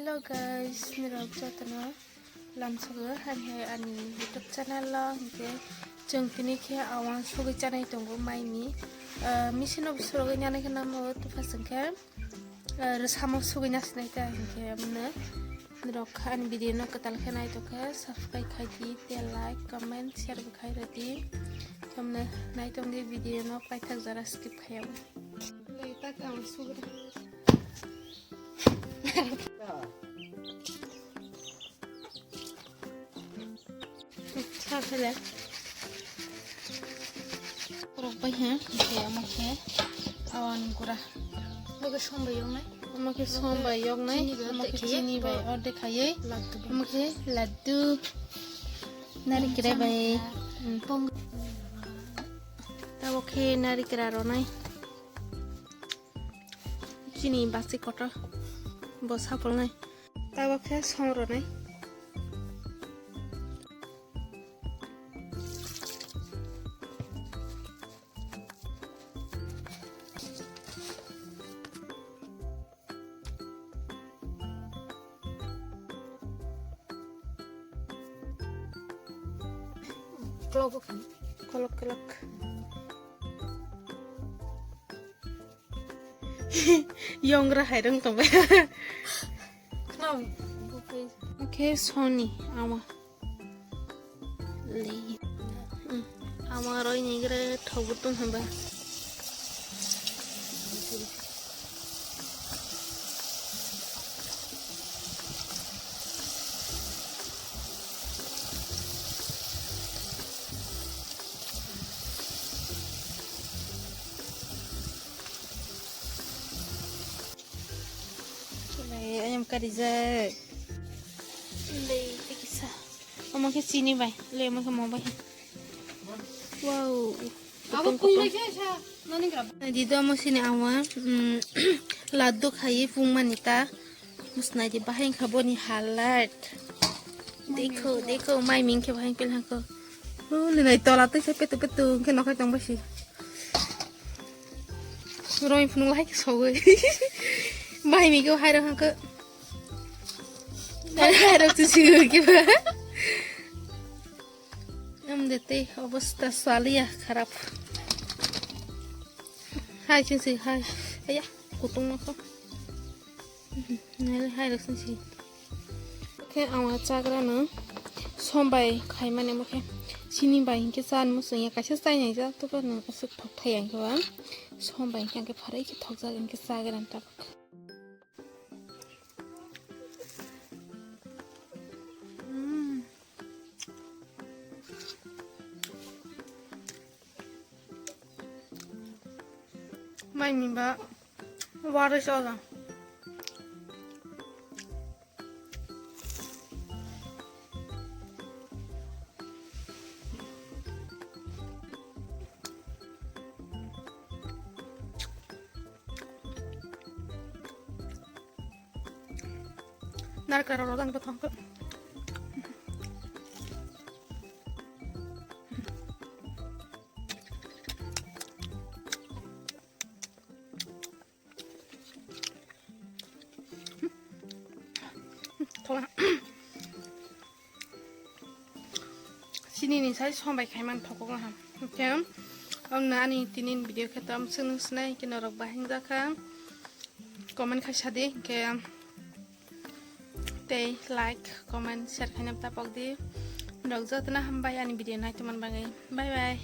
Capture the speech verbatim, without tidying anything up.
Hello guys, nirok jotono lamsogo hai hai ani YouTube channel o, hinkhe chwng tini khe awang sugwi chanai tongo maini, ah, machine o surugwi nanai khe namo tufasong khe, ah, rwsamo sugwi nasinai ta, hinkhe amne nirok ani video no kwtal khe nai tongkhe subscribe khai di, tei like, comment, share bo khai rw di, amne nai tong di video no paithak jora skip khaiya bo. Lai tak ang sugra. Sa phele. Rok bai ha, ke amo ke awan gura. Oke sombai yong nai. Amo ke sombai yong nai. Chini bai amo ke chini bai orde khayai. Laddu bai. Amo ke laddu. Narikre bai. Pong. Tabo ke narikra ronai. Chini basi kotor bo sapolnai. Tabo khe song ronai. Kolok, kolok. Yongra hai rong tong bai. Khna bo phai. Oke, Sony ama. Lei. Hmm. Ama roi ni gre thogu tong hamba. Belai ayam karijak. Belai tikisa. Omo khe chini bai. Le omo khe mo bai. Wow. Abo kutung kung kotor. Bai khe sa nani gra. Di do omo sini awa, mm, laddu khayi pung mani ta. Musnai di bahai kha boni halat. Dekho, dekho, mai ming khe bahai pil hangko. Oh, le nai tola twi khe petu petu khe nokhai tong bai si. Roi phunuk lahai khe sogwi. Bahai miko hai rok hangkhe. Hai rok tu sigi khe ba. Em de tei obosta saliya kharap. Hai sing sing hai. Aya, kutung ma kho. Nai hai rok sing sing. Khe ang chagra no sombai khaimani mo khe sini bai hinkhe chan muchung ya kaisa chainai ja to no aswk thok thai ang khe ba sombai hinkhe ang khe pharai khe thok jak hinkhe chagra ta. Mm. Mai miba waris ola. Narikra rok dang bwthang khe. Thola. Chini ni sai sombai khai man thokok kaham. Hinkhe ang ani tini ni video khe tam swng swng sinai hinkhe norok bahai wngjakha. Comment khai sadi hinkhe tei like, comment, share khaina tapok di. Norok jotono hambai ani video nai tongmani bagwi. Bye bye.